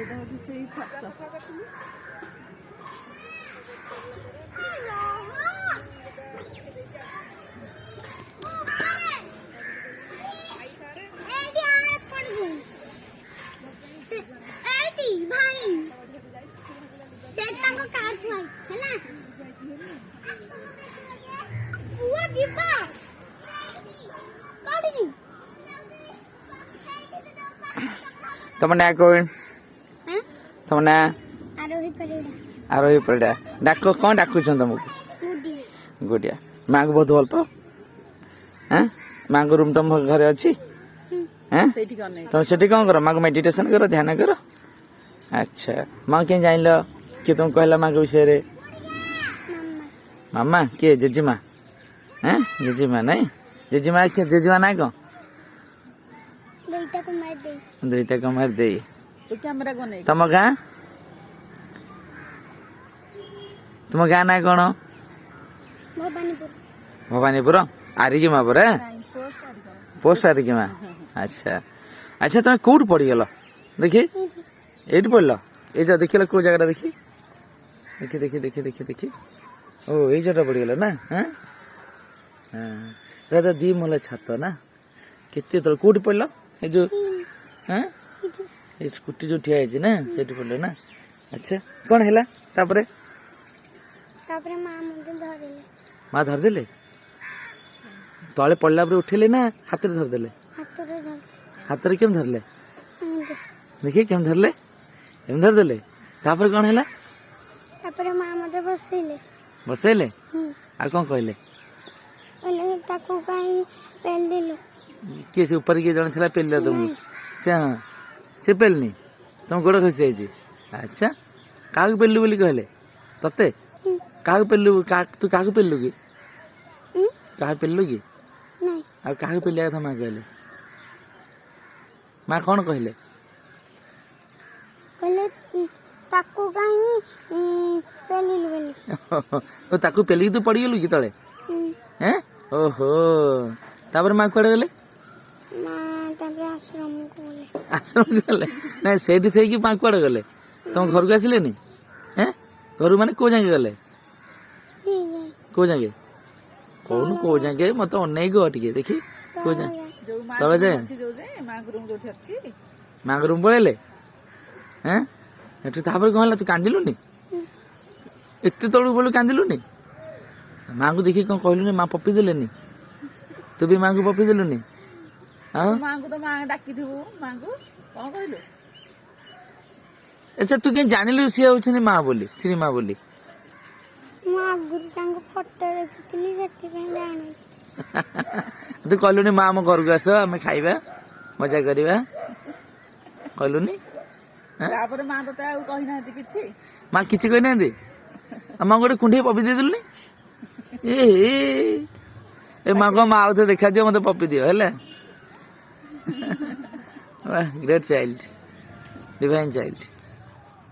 ଏଇଟା ହଉଛି ସେଇ ଛାତ। ଏଇଠି ଏପଟକୁ। ଏଇଠି ଭାଇ, ସେଇଠି ତାଙ୍କ କାର ଥୁଆ ହେଇଛି, ହେଲା ପୁଅ, ଯିବା କୋଉଠିକି? ତମ ନାଁ କଣ? ଆଁ? ତମ ନାଁ? ଆରୋହୀ ପରିଡ଼ା। ଆରୋହୀ ପରିଡ଼ା। ଡାକ କଣ ଡାକୁଛନ୍ତି ତମକୁ? ଗୁଡିଆ। ଗୁଡିଆ। ମାଙ୍କୁ ବହୁତ ଭଲ ପାଅ? ଆଁ, ମାଙ୍କ ରୁମ୍ ତମ ଘରେ ଅଛି? ଆଁ? ସେଇଠିକି ଅନେଇ। ତମେ ସେଠି କଣ କର? ମାଙ୍କୁ ମେଡିଟେସନ କର, ଧ୍ୟାନ କର? ଆଚ୍ଛା, ମା କେମିତି ଜାଣିଲ? କିଏ ତମକୁ କହିଲା ମାଙ୍କ ବିଷୟରେ? ମାମା। ମାମା କିଏ? ଜେଜେମା? ଆଁ, ଜେଜେମା ନାଇଁ, ଜେଜେମା କିଏ? ଜେଜେମା ନାଁ କଣ? ଦୁଇଟା କୁମାର ଦେଇ। ଦୁଇଟା କୁମାର ଦେଇ। ତୁ କ୍ୟାମେରାକୁ ଅନେଇ। ତମ ଗାଁ, ତୁମ ଗାଁ ନାଁ କଣ? ଭବାନୀପୁର। ଭବାନୀପୁର ଆରିକିମା ପରା? ନାଇଁ, ପୋଷ୍ଟ ଆରିକିମା। ପୋଷ୍ଟ ଆରିକିମା। ଆଚ୍ଛା ଆଚ୍ଛା, ତମେ କୋଉଠି ପଡିଗଲ ଦେଖି? ଏଇଠି। ଏଇଠି ପଡିଲ? ଏଇ ଯା ଦେଖିଲ, କୋଉ ଜାଗାଟା? ଦେଖି ଦେଖି ଦେଖି ଦେଖି ଦେଖି ଦେଖି। ଓ, ଏଇ ଜାଗାଟା ପଡିଗଲ ନା? ହଁ ହଁ, ଏଟା ତ ଦି ମହଲା ଛାତ ନା? କେତେ ତଳେ କୋଉଠି ପଡିଲ? ଏଇ ଯୋଉ, ହଁ, ଏଇ ସ୍କୁଟି ଯୋଉ ଠିଆ ହେଇଛି ନା, ସେଇଠି ପଡିଲ ନା? ଆଚ୍ଛା, କଣ ହେଲା ତାପରେ? ତାପରେ ମା ମତେ ଧରିଲେ। ମା ଧରିଦେଲେ? ତଳେ ପଡିଲା ପରେ ଉଠେଇଲେ ନା ହାତରେ ଧରିଦେଲେ? ହାତରେ ଧରିଲେ। ହାତରେ କେମିତି ଧରିଲେ? ଏମିତି। ଦେଖି, କେମିତି ଧରିଲେ? ଏମିତି ଧରିଦେଲେ। ତାପରେ କଣ ହେଲା? ତାପରେ ମା ମତେ ବସେଇଲେ। ବସେଇଲେ? ହୁଁ। ଆଉ କଣ କହିଲେ? କହିଲେ, ତାକୁ କାହିଁ ପେଲିଲୁ? କିଏ ସେ ଉପରେ କିଏ ଜଣେ ଥିଲା, ପେଲିଲା ତମକୁ ସେ? ହଁ, ସେ ପେଲିନି, ତମ ଗୋଡ଼ ଖସି ଯାଇଛି। ଆଚ୍ଛା, କାହାକୁ ପେଲିଲୁ ବୋଲି କହିଲେ ତତେ? କାହାକୁ ପେଲିଲୁ? ତୁ କାହାକୁ ପେଲିଲୁ କି? ହୁଁ। କାହାକୁ ପେଲିଲୁ କି? ନାଇଁ। ଆଉ କାହାକୁ ପେଲିବା କଥା ମା କହିଲେ? ମା କଣ କହିଲେ? କହିଲେ, ତାକୁ କାହିଁ ପେଲିଲୁ ବୋଲି। ଓ, ତାକୁ ପେଲିକି ତୁ ପଡିଗଲୁ କି ତଳେ? ହୁଁ। ଏଁ, ଓହୋ। ତାପରେ ମା କୁଆଡେ ଗଲେ? ମା ତାପରେ ଆଶ୍ରମକୁ ଗଲେ। ଆଶ୍ରମ ଗଲେ? ନାଇଁ, ସେଇଠି ଥାଇକି ମା କୁଆଡେ ଗଲେ? ତମ ଘରକୁ ଆସିଲେନି? ଏଁ, ଘରକୁ ମାନେ କୋଉ ଯାକେ ଗଲେ? କୋଉ ଯାକେ କହୁନୁ, କୋଉ ଯାକେ? ମତେ ଅନେଇ କହ ଟିକେ ଦେଖି, କୋଉ ଯାକେ? ଯୋଉ ମା ତଳେ ଯାଏ? ଅଛି, ଯୋଉ ଯାଏ ମାଙ୍କ ରୁମ୍ ଯୋଉଠି ଅଛି। ମାଙ୍କ ରୁମ୍ ପଳେଇଲେ? ଏଁ, ଏଠୁ ତାପରେ କଣ ହେଲା? ତୁ କାନ୍ଦିଲୁନି? ଏତେ ତଳକୁ ପଳୁ, କାନ୍ଦିଲୁନି? ମାଙ୍କୁ ଦେଖିକି କଣ କହିଲୁନି? ମା ପପି ଦେଲେନି? ତୁ ବି ମାଙ୍କୁ ପପି ଦେଲୁନି? ଆଉ ମାଙ୍କୁ ତ ମା ଡାକିଥିବୁ, ମାଙ୍କୁ କଣ କହିଲୁ? ଆଚ୍ଛା, ତୁ କେମିତି ଜାଣିଲୁ ସିଏ ହଉଛନ୍ତି ମା ବୋଲି, ଶ୍ରୀ ମା ବୋଲି? ମୁଁ ଆଗରୁ ତାଙ୍କ ଫଟୋ ଦେଖିଥିଲି, ସେଥିପାଇଁ ଜାଣିଲି। ତୁ କହିଲୁନି, ମା ଆମ ଘରକୁ ଆସ, ଆମେ ଖାଇବା, ମଜା କରିବା, କହିଲୁନି? ଏଁ? ତାପରେ ମା ତତେ ଆଉ କହିନାହାନ୍ତି କିଛି? ମା କିଛି କହିନାହାନ୍ତି? ଆଉ ମା ଗୋଟେ କୁଣ୍ଢେଇ ପପି ଦେଇଦେଲୁନି? ଏ ହେ, ଏ ମା କଣ, ମା ଆଉଥରେ ଦେଖା ଦିଅ, ମତେ ପପି ଦିଅ। ହେଲା, ଗ୍ରେଟ୍ ଚାଇଲ୍ଡ, ଡିଭାଇନ୍ ଚାଇଲ୍ଡ।